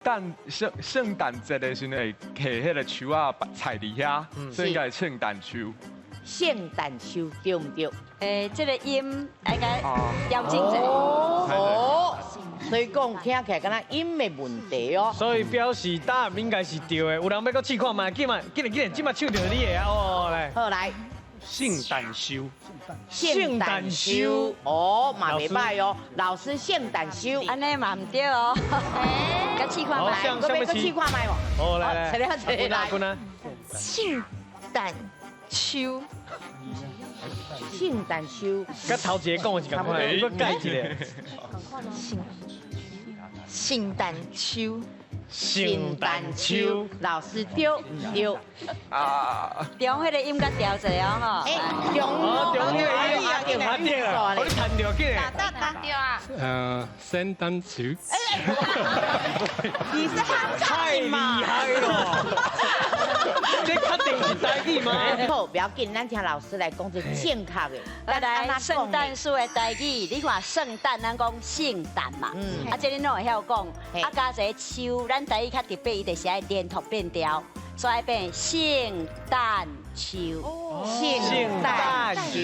誕聖誕節的時陣會摕彼個樹仔採佇遐，所以應該係聖誕樹。聖誕樹對毋對？這個音應該調整一下。哦，所以講聽起來敢若音的問題哦。所以表示答案應該是對的。有人欲閣試看覓？緊嘛，緊來緊來，這馬搶著你的啊！哦，來。好來。聖誕樹。聖誕樹。哦，嘛袂歹哦。老師，聖誕樹。按呢嘛毋對哦。閣試看覓。閣欲閣試看覓無？好來來。一個一個來。聖誕樹。聖誕樹。佮頭一個講的是仝款，閣改一個。聖誕樹。聖誕樹。老師對毋對？啊。中彼個音閣調一下哦，吼。欸，中中彼個音，啊對啦，予你彈著緊。答答對啊。聖誕樹。你是太厲害了！這確定是台語嗎？好，不要緊，咱聽老師來講這正確的。來來，聖誕樹的台語，你看聖誕，咱講聖誕嘛，啊，這你攏會曉講，啊，加一個樹，咱台語較特別，伊就是愛連讀變調，所以變聖誕樹。聖誕樹。